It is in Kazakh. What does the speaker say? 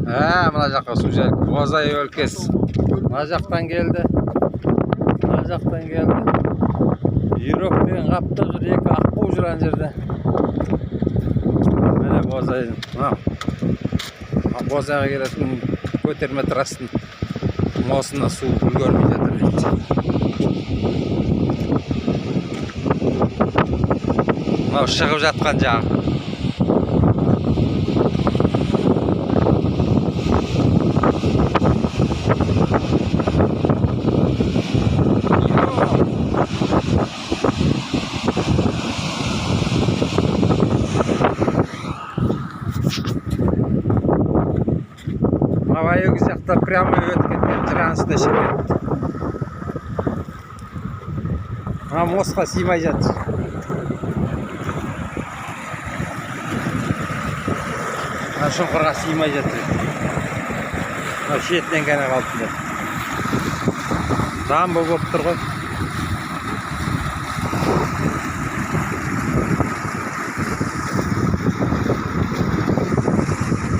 Ә, мына жаққа су жайылып, Бозай өлкесі. Мына жақтан келді. Мына жақтан келді. Үйрек деген қаптап жүр, екі аққу жүр ана жерде. Міне, Бозай. Мынау. Бозайға келетін көтерме трассының мостына су үлгермей жатыр дейді. Мынау шығып жатқан жағы. Мынау Аягөз жақта прямой өтіп кеткен, жыраның үстіне шығып кетті. Мына мостқа сыймай жатыр. Мына шұңқырға сыймай жатыр. Мына шетінен ғана қалыпты. Дамба болып тұр ғой.